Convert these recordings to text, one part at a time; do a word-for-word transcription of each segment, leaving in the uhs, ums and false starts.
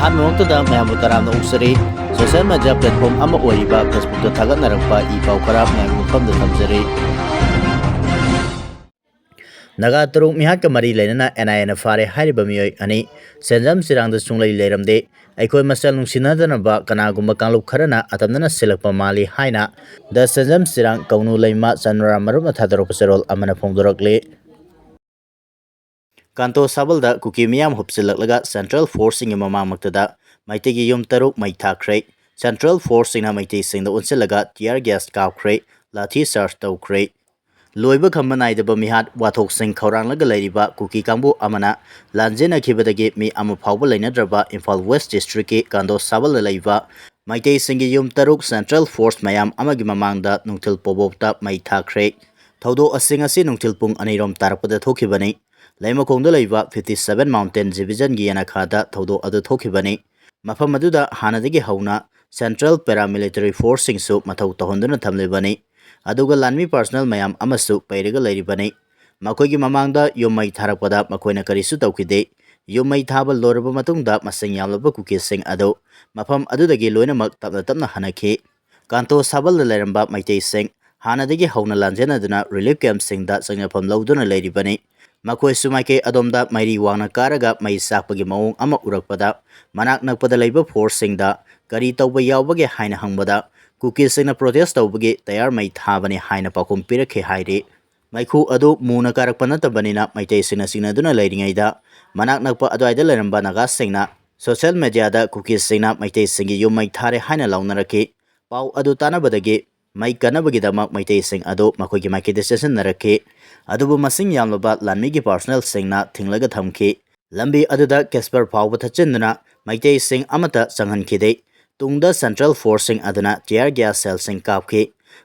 ꯑꯍꯥꯟꯕꯃꯛꯇꯗ ꯃꯌꯥꯝꯕꯨ ꯇꯔꯥꯝꯅ ꯑꯣꯛꯆꯔꯤ꯫ Social media platform ꯑꯃ ꯑꯣꯏꯔꯤꯕ Facebookꯇ ꯊꯥꯒꯠꯅꯔꯛꯄ ꯏ ꯄꯥꯎ ꯈꯔ ꯃꯌꯥꯝꯒꯤ ꯃꯐꯝꯗ ꯊꯝꯖꯔꯤ꯫ ꯅꯥꯒꯥ ꯇꯔꯨꯛ ꯃꯤꯍꯥꯠꯀ ꯃꯔꯤ ꯂꯩꯅꯅ NIAꯅ ꯐꯥꯔꯦ ꯍꯥꯏꯔꯤꯕ ꯃꯤꯑꯣꯏ ꯑꯅꯤ꯫ ꯁꯦꯟꯖꯝ ꯆꯤꯔꯥꯡꯗ ꯁꯨꯡꯂꯩ ꯂꯩꯔꯝꯗꯦ꯫ ꯑꯩꯈꯣꯏ ꯃꯁꯦꯜ ꯅꯨꯡꯁꯤꯅꯗꯅꯕ ꯀꯅꯥꯒꯨꯝꯕ ꯀꯥꯡꯂꯨꯞ ꯈꯔꯅ ꯑꯇꯝꯅꯅ ꯁꯤꯜꯂꯛꯄ ꯃꯥꯜꯂꯤ ꯍꯥꯏꯅ The ꯁꯦꯟꯖꯝ ꯆꯤꯔꯥꯡ ꯀꯧꯅꯨ ꯂꯩꯃ ꯆꯅꯨꯔꯥ ꯃꯔꯨꯞꯅ ꯊꯥꯗꯣꯔꯛꯄ ꯆꯦꯔꯣꯜ ꯑꯃꯅ ꯐꯣꯡꯗꯣꯔꯛꯂꯤ꯫ ꯀꯥꯟꯇꯣ ꯁꯥꯕꯜꯗ ꯀꯨꯀꯤ ꯃꯤꯌꯥꯝ ꯍꯨꯞꯆꯤꯜꯂꯛꯂꯒ Central Forceꯁꯤꯡꯒꯤ ꯃꯃꯥꯡꯃꯛꯇꯗ ꯃꯩꯇꯩꯒꯤ ꯌꯨꯝ ꯇꯔꯨꯛ ꯃꯩ ꯊꯥꯈ꯭ꯔꯦ꯫ Central Forceꯁꯤꯡꯅ ꯃꯩꯇꯩꯁꯤꯡꯗ ꯑꯣꯟꯁꯤꯜꯂꯒ tear gas ꯀꯥꯞꯈ꯭ꯔꯦ, ꯂꯥꯊꯤ charge ꯇꯧꯈ꯭ꯔꯦ꯫ ꯂꯣꯏꯕ ꯈꯝꯕ ꯅꯥꯏꯗꯕ ꯃꯤꯍꯥꯠ ꯋꯥꯊꯣꯛꯁꯤꯡ ꯈꯧꯔꯥꯡꯂꯒ ꯂꯩꯔꯤꯕ ꯀꯨꯀꯤ ꯀꯥꯡꯕꯨ ꯑꯃꯅ ꯂꯥꯟꯖꯦꯟꯅꯈꯤꯕꯗꯒꯤ ꯃꯤ ꯑꯃ ꯐꯥꯎꯕ ꯂꯩꯅꯗ꯭ꯔꯕ ꯏꯝꯐꯥꯜ West Districtꯀꯤ ꯀꯥꯟꯗꯣ ꯁꯥꯕꯜꯗ ꯂꯩꯕ ꯃꯩꯇꯩꯁꯤꯡꯒꯤ ꯌꯨꯝ ꯇꯔꯨꯛ Central Force ꯃꯌꯥꯝ ꯑꯃꯒꯤ ꯃꯃꯥꯡꯗ ꯅꯨꯡꯊꯤꯜ ꯄꯣꯕꯣꯞꯇ ꯃꯩ ꯊꯥꯈ꯭ꯔꯦ꯫ ꯊꯧꯗꯣꯛꯁꯤꯡ ꯑꯁꯤ ꯅꯨꯡꯊꯤꯜ ꯄꯨꯡ ꯑꯅꯤꯔꯣꯝ ꯇꯥꯔꯛꯄꯗ ꯊꯣꯛꯈꯤꯕꯅꯤ꯫ ꯂꯩꯃꯈꯣꯡꯗ ꯂꯩꯕ fifty seven Mountain Divisionꯒꯤ ꯌꯦꯅꯈꯥꯗ ꯊꯧꯗꯣꯛ ꯑꯗꯨ ꯊꯣꯛꯈꯤꯕꯅꯤ꯫ ꯃꯐꯝ ꯑꯗꯨꯗ ꯍꯥꯟꯅꯗꯒꯤ ꯍꯧꯅ Central Paramilitary Forceꯁꯤꯡꯁꯨ ꯃꯊꯧ ꯇꯧꯍꯟꯗꯨꯅ ꯊꯝꯂꯤꯕꯅꯤ꯫ ꯑꯗꯨꯒ ꯂꯥꯟꯃꯤ personnel ꯃꯌꯥꯝ ꯑꯃꯁꯨ ꯄꯩꯔꯒ ꯂꯩꯔꯤꯕꯅꯤ꯫ ꯃꯈꯣꯏꯒꯤ ꯃꯃꯥꯡꯗ ꯌꯨꯝ ꯃꯩ ꯊꯥꯔꯛꯄꯗ ꯃꯈꯣꯏꯅ ꯀꯔꯤꯁꯨ ꯇꯧꯈꯤꯗꯦ꯫ ꯌꯨꯝ ꯃꯩ ꯊꯥꯕ ꯂꯣꯏꯔꯕ ꯃꯇꯨꯡꯗ ꯃꯁꯤꯡ ꯌꯥꯝꯂꯕ ꯀꯨꯀꯤꯁꯤꯡ ꯑꯗꯨ ꯃꯐꯝ ꯑꯗꯨꯗꯒꯤ ꯂꯣꯏꯅꯃꯛ ꯇꯞꯅ ꯇꯞꯅ ꯍꯟꯅꯈꯤ꯫ ꯀꯥꯟꯇꯣ ꯁꯥꯕꯜꯗ ꯂꯩꯔꯝꯕ ꯃꯩꯇꯩꯁꯤꯡ ꯍꯥꯟꯅꯗꯒꯤ ꯍꯧꯅ ꯂꯥꯟꯖꯦꯟꯅꯗꯨꯅ relief campꯁꯤꯡꯗ ꯆꯪꯖꯐꯝ ꯂꯧꯗꯨꯅ ꯂꯩꯔꯤꯕꯅꯤ꯫ ꯃꯈꯣꯏꯁꯨ ꯃꯥꯏꯀꯩ ꯑꯗꯣꯝꯗ ꯃꯩꯔꯤ ꯋꯥꯡꯅ ꯀꯥꯔꯒ ꯃꯩ ꯆꯥꯛꯄꯒꯤ ꯃꯑꯣꯡ ꯑꯃ ꯎꯔꯛꯄꯗ ꯃꯅꯥꯛ ꯅꯛꯄꯗ ꯂꯩꯕ forceꯁꯤꯡꯗ ꯀꯔꯤ ꯇꯧꯕ ꯌꯥꯎꯕꯒꯦ ꯍꯥꯏꯅ ꯍꯪꯕꯗ ꯀꯨꯀꯤꯁꯤꯡꯅ protest ꯇꯧꯕꯒꯤ ꯇꯌꯥꯔ ꯃꯩ ꯊꯥꯕꯅꯤ ꯍꯥꯏꯅ ꯄꯥꯎꯈꯨꯝ ꯄꯤꯔꯛꯈꯤ ꯍꯥꯏꯔꯤ꯫ ꯃꯩꯈꯨ ꯑꯗꯨ ꯃꯨꯅ ꯀꯥꯔꯛꯄ ꯅꯠꯇꯕꯅꯤꯅ ꯃꯩꯇꯩꯁꯤꯡꯅ ꯆꯤꯡꯅꯗꯨꯅ ꯂꯩꯔꯤꯉꯩꯗ ꯃꯅꯥꯛ ꯅꯛꯄ ꯑꯗꯨꯋꯥꯏꯗ ꯂꯩꯔꯝꯕ ꯅꯥꯒꯥꯁꯤꯡꯅ social mediaꯗ ꯀꯨꯀꯤꯁꯤꯡꯅ ꯃꯩꯇꯩꯁꯤꯡꯒꯤ ꯌꯨꯝ ꯃꯩ ꯊꯥꯔꯦ ꯍꯥꯏꯅ ꯂꯥꯎꯅꯔꯛꯈꯤ꯫ ꯄꯥꯎ ꯑꯗꯨ ꯇꯥꯅꯕꯗꯒꯤ ꯃꯩ ꯀꯟꯅꯕꯒꯤꯗꯃꯛ ꯃꯩꯇꯩꯁꯤꯡ ꯑꯗꯨ ꯃꯈꯣꯏꯒꯤ ꯃꯥꯏꯀꯩꯗ ꯆꯦꯟꯁꯤꯟꯅꯔꯛꯈꯤ꯫ ꯑꯗꯨꯕꯨ ꯃꯁꯤꯡ ꯌꯥꯝꯂꯕ ꯂꯥꯟꯃꯤꯒꯤ personnelꯁꯤꯡꯅ ꯊꯤꯡꯂꯒ ꯊꯝꯈꯤ꯫ ꯂꯝꯕꯤ ꯑꯗꯨꯗ ꯀꯦꯁꯄꯔ ꯐꯥꯎꯕ ꯊꯠꯆꯤꯟꯗꯨꯅ ꯃꯩꯇꯩꯁꯤꯡ ꯑꯃꯠꯇ ꯆꯪꯍꯟꯈꯤꯗꯦ꯫ ꯇꯨꯡꯗ Central Forceꯁꯤꯡ ꯑꯗꯨꯅ tear gas shellꯁꯤꯡ ꯀꯥꯞꯈꯤ꯫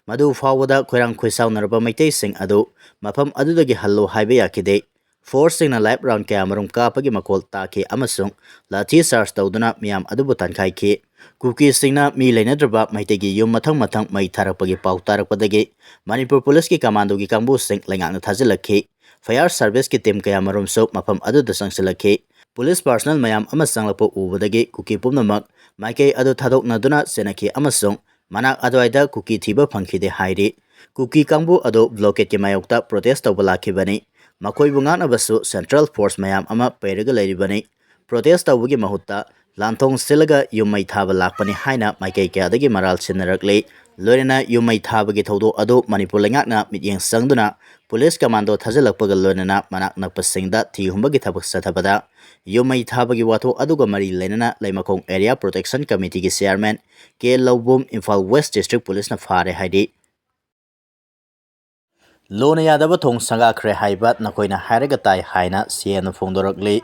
ꯃꯗꯨ ꯐꯥꯎꯕꯗ ꯈꯣꯏꯔꯥꯡ ꯈꯣꯏꯁꯥꯎꯅꯔꯕ ꯃꯩꯇꯩꯁꯤꯡ ꯑꯗꯨ ꯃꯐꯝ ꯑꯗꯨꯗꯒꯤ ꯍꯜꯂꯨ ꯍꯥꯏꯕ ꯌꯥꯈꯤꯗꯦ꯫ Forceꯁꯤꯡꯅ live round ꯀꯌꯥꯃꯔꯨꯝ ꯀꯥꯞꯄꯒꯤ ꯃꯈꯣꯜ ꯇꯥꯈꯤ ꯑꯃꯁꯨꯡ ꯂꯥꯊꯤ charge ꯇꯧꯗꯨꯅ ꯃꯤꯌꯥꯝ ꯑꯗꯨꯕꯨ ꯇꯥꯟꯈꯥꯏꯈꯤ꯫ ꯀꯨꯀꯤꯁꯤꯡꯅ ꯃꯤ ꯂꯩꯅꯗ꯭ꯔꯕ ꯃꯩꯇꯩꯒꯤ ꯌꯨꯝ ꯃꯊꯪ ꯃꯊꯪ ꯃꯩ ꯊꯥꯔꯛꯄꯒꯤ ꯄꯥꯎ ꯇꯥꯔꯛꯄꯗꯒꯤ ꯃꯅꯤꯄꯨꯔ ꯄꯨꯂꯤꯁꯀꯤ commandoꯒꯤ ꯀꯥꯡꯕꯨꯁꯤꯡ ꯂꯩꯉꯥꯛꯅ ꯊꯥꯖꯤꯜꯂꯛꯈꯤ꯫ Fire serviceꯀꯤ team ꯀꯌꯥꯃꯔꯨꯝꯁꯨ ꯃꯐꯝ ꯑꯗꯨꯗ ꯆꯪꯁꯤꯜꯂꯛꯈꯤ꯫ ꯄꯨꯂꯤꯁ ꯄꯥꯔꯁꯅꯦꯜ ꯃꯌꯥꯝ ꯑꯃ ꯆꯪꯂꯛꯄ ꯎꯕꯗꯒꯤ ꯀꯨꯀꯤ ꯄꯨꯝꯅꯃꯛ ꯃꯥꯏꯀꯩ ꯑꯗꯨ ꯊꯥꯗꯣꯛꯅꯗꯨꯅ ꯆꯦꯟꯅꯈꯤ ꯑꯃꯁꯨꯡ ꯃꯅꯥꯛ ꯑꯗꯨꯋꯥꯏꯗ ꯀꯨꯀꯤ ꯊꯤꯕ ꯐꯪꯈꯤꯗꯦ ꯍꯥꯏꯔꯤ꯫ ꯀꯨꯀꯤ ꯀꯥꯡꯕꯨ ꯑꯗꯨ ꯕ꯭ꯂꯣꯀꯦꯠꯀꯤ ꯃꯥꯌꯣꯛꯇ ꯄ꯭ꯔꯣꯇꯦꯁ ꯇꯧꯕ ꯂꯥꯛꯈꯤꯕꯅꯤ꯫ ꯃꯈꯣꯏꯕꯨ ꯉꯥꯛꯅꯕꯁꯨ ꯁꯦꯟꯇ꯭ꯔꯦꯜ ꯐꯣꯔꯁ ꯃꯌꯥꯝ ꯑꯃ ꯄꯩꯔꯒ ꯂꯩꯔꯤꯕꯅꯤ꯫ ꯄ꯭ꯔꯣꯇꯦꯁ ꯇꯧꯕꯒꯤ ꯃꯍꯨꯠꯇ ꯂꯥꯟꯊꯣꯡ ꯁꯤꯜꯂꯒ ꯌꯨꯝ ꯃꯩ ꯊꯥꯕ ꯂꯥꯛꯄꯅꯤ ꯍꯥꯏꯅ ꯃꯥꯏꯀꯩ ꯀꯌꯥꯗꯒꯤ ꯃꯔꯥꯜ ꯁꯤꯟꯅꯔꯛꯂꯤ꯫ ꯂꯣꯏꯅꯅ ꯌꯨꯝ ꯃꯩ ꯊꯥꯕꯒꯤ ꯊꯧꯗꯣꯛ ꯑꯗꯨ ꯃꯅꯤꯄꯨꯔ ꯂꯩꯉꯥꯛꯅ ꯃꯤꯠꯌꯦꯡ ꯆꯪꯗꯨꯅ ꯄꯨꯂꯤꯁ ꯀꯃꯥꯟꯗꯣ ꯊꯥꯖꯤꯜꯂꯛꯄꯒ ꯂꯣꯏꯅꯅ ꯃꯅꯥꯛ ꯅꯛꯄꯁꯤꯡꯗ ꯊꯤ ꯍꯨꯝꯕꯒꯤ ꯊꯕꯛ ꯆꯠꯊꯕꯗ ꯌꯨꯝ ꯃꯩ ꯊꯥꯕꯒꯤ ꯋꯥꯊꯣꯛ ꯑꯗꯨꯒ ꯃꯔꯤ ꯂꯩꯅꯅ ꯂꯩꯃꯈꯣꯡ ꯑꯦꯔꯤꯌꯥ ꯄ꯭ꯔꯣꯇꯦꯛꯁꯟ ꯀꯃꯤꯇꯤꯒꯤ ꯆꯤꯌꯔꯃꯦꯟ ꯀꯦ ꯂꯧꯕꯨꯝ ꯏꯝꯐꯥꯜ ꯋꯦꯁ ꯗꯤꯁꯇ꯭ꯔꯤꯛ ꯄꯨꯂꯤꯁꯅ ꯐꯥꯔꯦ ꯍꯥꯏꯔꯤ꯫ ꯂꯣꯟꯅ ꯌꯥꯗꯕ ꯊꯣꯡ ꯁꯪꯒꯥꯈ꯭ꯔꯦ ꯍꯥꯏꯕ ꯅꯈꯣꯏꯅ ꯍꯥꯏꯔꯒ ꯇꯥꯏ ꯍꯥꯏꯅ ꯁꯤ ꯑꯦꯟꯅ ꯐꯣꯡꯗꯣꯔꯛꯂꯤ꯫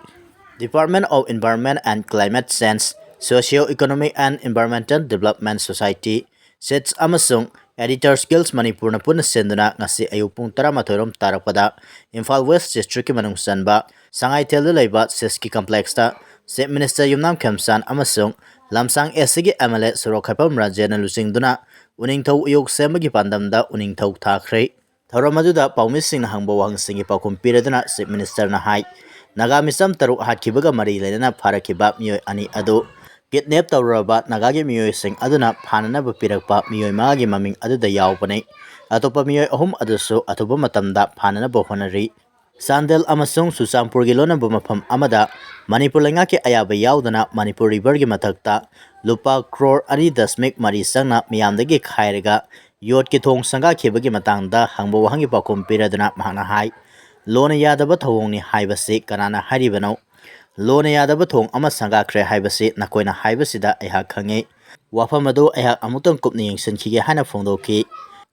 Department of Environment and Climate Change, Socio Economic and Environmental Development Society, seeds ꯑꯃꯁꯨꯡ Editors Guild ꯃꯅꯤꯄꯨꯔꯅ ꯄꯨꯟꯅ ꯁꯤꯟꯗꯨꯅ ꯉꯁꯤ ꯑꯌꯨꯛ ꯄꯨꯡ ꯇꯔꯥꯃꯥꯊꯣꯏ ꯔꯣꯝ ꯇꯥꯔꯛꯄꯗ ꯏꯝꯐꯥꯜ ꯋꯦꯁ ꯗꯤꯁꯇ꯭ꯔꯤꯛꯀꯤ ꯃꯅꯨꯡ ꯆꯟꯕ ꯁꯉꯥꯏꯊꯦꯜꯗ ꯂꯩꯕ ꯁꯤꯠꯁꯀꯤ ꯀꯝꯄ꯭ꯂꯦꯛꯁꯇ ꯆꯤꯐ ꯃꯤꯅꯤꯁꯇꯔ ꯌꯨꯝꯅꯥꯝ ꯈꯦꯝꯆꯥꯟ ꯑꯃꯁꯨꯡ ꯂꯝꯁꯥꯡ ꯑꯦꯁ ꯁꯤꯒꯤ ꯑꯦꯝ ꯑꯦꯜ ꯑꯦ ꯁꯣꯔꯣꯛꯈꯥꯏꯕꯝ ꯔꯥꯖꯦꯟꯅ ꯂꯨꯆꯤꯡꯗꯨꯅ ꯎꯅꯤꯡꯊꯧ ꯎꯌꯣꯛ ꯁꯦꯝꯕꯒꯤ ꯄꯥꯟꯗꯝꯗ ꯎꯅꯤꯡꯊꯧ ꯊꯥꯈ꯭ꯔꯦ꯫ ꯊꯧꯔꯝ ꯑꯗꯨꯗ ꯄꯥꯎꯃꯤꯁꯤꯡꯅ ꯍꯪꯕ ꯋꯥꯍꯪꯁꯤꯡꯒꯤ ꯄꯥꯎꯈꯨꯝ ꯄꯤꯔꯗꯨꯅ ꯆꯤꯐ ꯃꯤꯅꯤꯁꯇꯔꯅ ꯍꯥꯏ, ꯅꯥꯒꯥ ꯃꯤꯆꯝ ꯇꯔꯨꯛ ꯍꯥꯠꯈꯤꯕꯒ ꯃꯔꯤ ꯂꯩꯅꯅ ꯐꯥꯔꯛꯈꯤꯕ ꯃꯤꯑꯣꯏ ꯑꯅꯤ ꯑꯗꯨ ꯀꯤꯗꯅꯦꯞ ꯇꯧꯔꯨꯔꯕ ꯅꯥꯒꯥꯒꯤ ꯃꯤꯑꯣꯏꯁꯤꯡ ꯑꯗꯨꯅ ꯐꯥꯅꯅꯕ ꯄꯤꯔꯛꯄ ꯃꯤꯑꯣꯏ ꯃꯉꯥꯒꯤ ꯃꯃꯤꯡ ꯑꯗꯨꯗ ꯌꯥꯎꯕꯅꯤ꯫ ꯑꯇꯣꯞꯄ ꯃꯤꯑꯣꯏ ꯑꯍꯨꯝ ꯑꯗꯨꯁꯨ ꯑꯊꯨꯕ ꯃꯇꯝꯗ ꯐꯥꯅꯅꯕ ꯍꯣꯠꯅꯔꯤ꯫ ꯆꯥꯟꯗꯦꯜ ꯑꯃꯁꯨꯡ ꯆꯨꯔꯆꯥꯟꯄꯨꯔꯒꯤ ꯂꯣꯟꯅꯕ ꯃꯐꯝ ꯑꯃꯗ ꯃꯅꯤꯄꯨꯔ ꯂꯩꯉꯥꯛꯀꯤ ꯑꯌꯥꯕ ꯌꯥꯎꯗꯅ ꯃꯅꯤꯄꯨꯔ ꯔꯤꯚꯔꯒꯤ ꯃꯊꯛꯇ ꯂꯨꯄꯥ ꯀ꯭ꯔꯣꯔ ꯑꯅꯤ ꯗꯁꯃꯤꯛ ꯃꯔꯤ ꯆꯪꯅ ꯃꯤꯌꯥꯝꯗꯒꯤ ꯈꯥꯏꯔꯒ ꯌꯣꯠꯀꯤ ꯊꯣꯡ ꯁꯪꯒꯥꯈꯤꯕꯒꯤ ꯃꯇꯥꯡꯗ ꯍꯪꯕ ꯋꯥꯍꯪꯒꯤ ꯄꯥꯎꯈꯨꯝ ꯄꯤꯔꯗꯨꯅ ꯃꯍꯥꯛꯅ ꯍꯥꯏ, ꯂꯣꯟꯅ ꯌꯥꯗꯕ ꯊꯧꯑꯣꯡꯅꯤ ꯍꯥꯏꯕꯁꯤ ꯀꯅꯥꯅ ꯍꯥꯏꯔꯤꯕꯅꯣ? ꯂꯣꯟꯅ ꯌꯥꯗꯕ ꯊꯣꯡ ꯑꯃ ꯁꯪꯒꯥꯈ꯭ꯔꯦ ꯍꯥꯏꯕꯁꯤ ꯅꯈꯣꯏꯅ ꯍꯥꯏꯕꯁꯤꯗ ꯑꯩꯍꯥꯛ ꯈꯪꯉꯤ꯫ ꯋꯥꯐꯝ ꯑꯗꯨ ꯑꯩꯍꯥꯛ ꯑꯃꯨꯛꯇꯪ ꯀꯨꯞꯅ ꯌꯦꯡꯁꯤꯟꯈꯤꯒꯦ ꯍꯥꯏꯅ ꯐꯣꯡꯗꯣꯛꯈꯤ꯫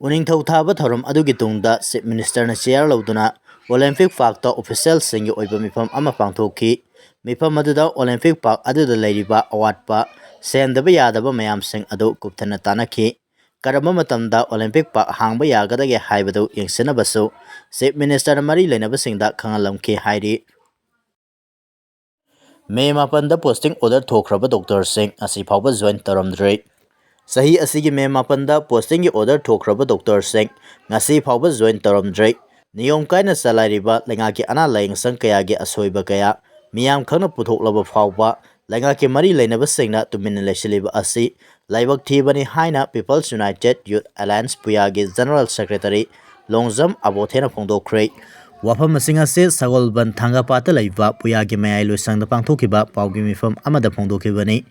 ꯎꯅꯤꯡꯊꯧ ꯊꯥꯕ ꯊꯧꯔꯝ ꯑꯗꯨꯒꯤ ꯇꯨꯡꯗ ꯆꯤꯐ ꯃꯤꯅꯤꯁꯇꯔꯅ ꯆꯦꯌꯔ ꯂꯧꯗꯨꯅ ꯑꯣꯂꯦꯝꯄꯤꯛ ꯄꯥꯔꯛꯇ ꯑꯣꯐꯤꯁꯤꯌꯦꯜꯁꯤꯡꯒꯤ ꯑꯣꯏꯕ ꯃꯤꯐꯝ ꯑꯃ ꯄꯥꯡꯊꯣꯛꯈꯤ꯫ ꯃꯤꯐꯝ ꯑꯗꯨꯗ ꯑꯣꯂꯦꯝꯄꯤꯛ ꯄꯥꯔꯛ ꯑꯗꯨꯗ ꯂꯩꯔꯤꯕ ꯑꯋꯥꯠꯄ, ꯁꯦꯝꯗꯕ ꯌꯥꯗꯕ ꯃꯌꯥꯝꯁꯤꯡ ꯑꯗꯨ ꯀꯨꯞꯊꯅ ꯇꯥꯟꯅꯈꯤ꯫ ꯀꯔꯝꯕ ꯃꯇꯝꯗ ꯑꯣꯂꯦꯝꯄꯤꯛ ꯄꯥꯔꯛ ꯍꯥꯡꯕ ꯌꯥꯒꯗꯒꯦ ꯍꯥꯏꯕꯗꯨ ꯌꯦꯡꯁꯤꯟꯅꯕꯁꯨ ꯆꯤꯐ ꯃꯤꯅꯤꯁꯇꯔꯅ ꯃꯔꯤ ꯂꯩꯅꯕꯁꯤꯡꯗ ꯈꯪꯍꯜꯂꯝꯈꯤ ꯍꯥꯏꯔꯤ꯫ ꯃꯦ ꯃꯥꯄꯟꯗ ꯄꯣꯁꯇꯤꯡ ꯑꯣꯔꯗꯔ ꯊꯣꯛꯈ꯭ꯔꯕ ꯗꯣꯛꯇꯔꯁꯤꯡ ꯉꯁꯤ ꯐꯥꯎꯕ ꯖꯣꯏꯟ ꯇꯧꯔꯝꯗ꯭ꯔꯤ꯫ ꯆꯍꯤ ꯑꯁꯤꯒꯤ ꯃꯦ ꯃꯥꯄꯟꯗ ꯄꯣꯁꯇꯤꯡꯒꯤ ꯑꯣꯔꯗꯔ ꯊꯣꯛꯈ꯭ꯔꯕ ꯗꯣꯛꯇꯔꯁꯤꯡ ꯉꯁꯤ ꯐꯥꯎꯕ ꯖꯣꯏꯟ ꯇꯧꯔꯝꯗ꯭ꯔꯤ꯫ ꯅꯤꯌꯣꯝ ꯀꯥꯏꯅ ꯆꯂꯥꯏꯔꯤꯕ ꯂꯩꯉꯥꯛꯀꯤ ꯑꯅꯥ ꯂꯥꯌꯦꯡꯁꯪ ꯀꯌꯥꯒꯤ ꯑꯁꯣꯏꯕ ꯀꯌꯥ ꯃꯤꯌꯥꯝ ꯈꯪꯅ ꯄꯨꯊꯣꯛꯂꯕ ꯐꯥꯎꯕ ꯂꯩꯉꯥꯛꯀꯤ ꯃꯔꯤ ꯂꯩꯅꯕꯁꯤꯡꯅ ꯇꯨꯃꯤꯟꯅ ꯂꯩꯁꯤꯜꯂꯤꯕ ꯑꯁꯤ ꯂꯥꯏꯕꯛ ꯊꯤꯕꯅꯤ ꯍꯥꯏꯅ People's United Youth Alliance ꯄꯨꯌꯥꯒꯤ General Secretary Longjam ꯑꯕꯣꯊꯦꯅ ꯐꯣꯡꯗꯣꯛꯈ꯭ꯔꯦ꯫ ꯋꯥꯐꯝꯁꯤꯡ ꯑꯁꯤ ꯁꯒꯣꯜꯕꯟ ꯊꯥꯡꯒꯄꯥꯠꯇ ꯂꯩꯕ ꯄꯨꯌꯥꯒꯤ ꯃꯌꯥꯏ ꯂꯣꯏꯁꯪꯗ ꯄꯥꯡꯊꯣꯛꯈꯤꯕ ꯄꯥꯎꯒꯤ ꯃꯤꯐꯝ ꯑꯃꯗ ꯐꯣꯡꯗꯣꯛꯈꯤꯕꯅꯤ꯫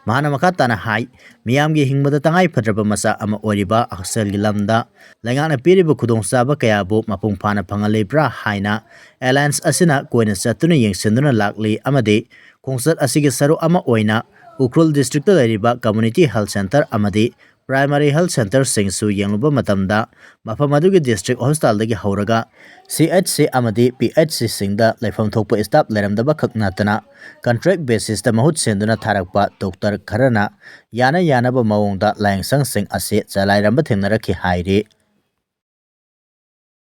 ꯃꯍꯥꯛꯅ ꯃꯈꯥ ꯇꯥꯅ ꯍꯥꯏ, ꯃꯤꯌꯥꯝꯒꯤ ꯍꯤꯡꯕꯗ ꯇꯉꯥꯏ ꯐꯗ꯭ꯔꯕ ꯃꯆꯥꯛ ꯑꯃ ꯑꯣꯏꯔꯤꯕ ꯍꯛꯁꯦꯜꯒꯤ ꯂꯝꯗ ꯂꯩꯉꯥꯛꯅ ꯄꯤꯔꯤꯕ ꯈꯨꯗꯣꯡꯆꯥꯕ ꯀꯌꯥꯕꯨ ꯃꯄꯨꯡ ꯐꯥꯅ ꯐꯪꯍꯜꯂꯤꯕ꯭ꯔꯥ ꯍꯥꯏꯅ Alliance ꯑꯁꯤꯅ ꯀꯣꯏꯅ ꯆꯠꯇꯨꯅ ꯌꯦꯡꯁꯤꯟꯗꯨꯅ ꯂꯥꯛꯂꯤ ꯑꯃꯗꯤ ꯈꯣꯡꯆꯠ ꯑꯁꯤꯒꯤ ꯁꯔꯨꯛ ꯑꯃ ꯑꯣꯏꯅ ꯎꯈ꯭ꯔꯨꯜ district ꯇ ꯂꯩꯔꯤꯕ Community Health Centre ꯑꯃꯗꯤ Primary Health Centre ꯁꯤꯡꯁꯨ ꯌꯦꯡꯂꯨꯕ ꯃꯇꯝꯗ ꯃꯐꯝ ꯑꯗꯨꯒꯤ district hospital ꯗꯒꯤ ꯍꯧꯔꯒ C H C ꯑꯃꯗꯤ P H C ꯁꯤꯡꯗ ꯂꯩꯐꯝ ꯊꯣꯛꯄ staff ꯂꯩꯔꯝꯗꯕ ꯈꯛ ꯅꯠꯇꯅ contract basis ꯇ ꯃꯍꯨꯠ ꯁꯤꯟꯗꯨꯅ ꯊꯥꯔꯛꯄ doctor ꯈꯔꯅ ꯌꯥꯅ ꯌꯥꯅꯕ ꯃꯑꯣꯡꯗ ꯂꯥꯏꯌꯦꯡꯁꯪꯁꯤꯡ ꯑꯁꯤ ꯆꯂꯥꯏꯔꯝꯕ ꯊꯦꯡꯅꯔꯛꯈꯤ ꯍꯥꯏꯔꯤ꯫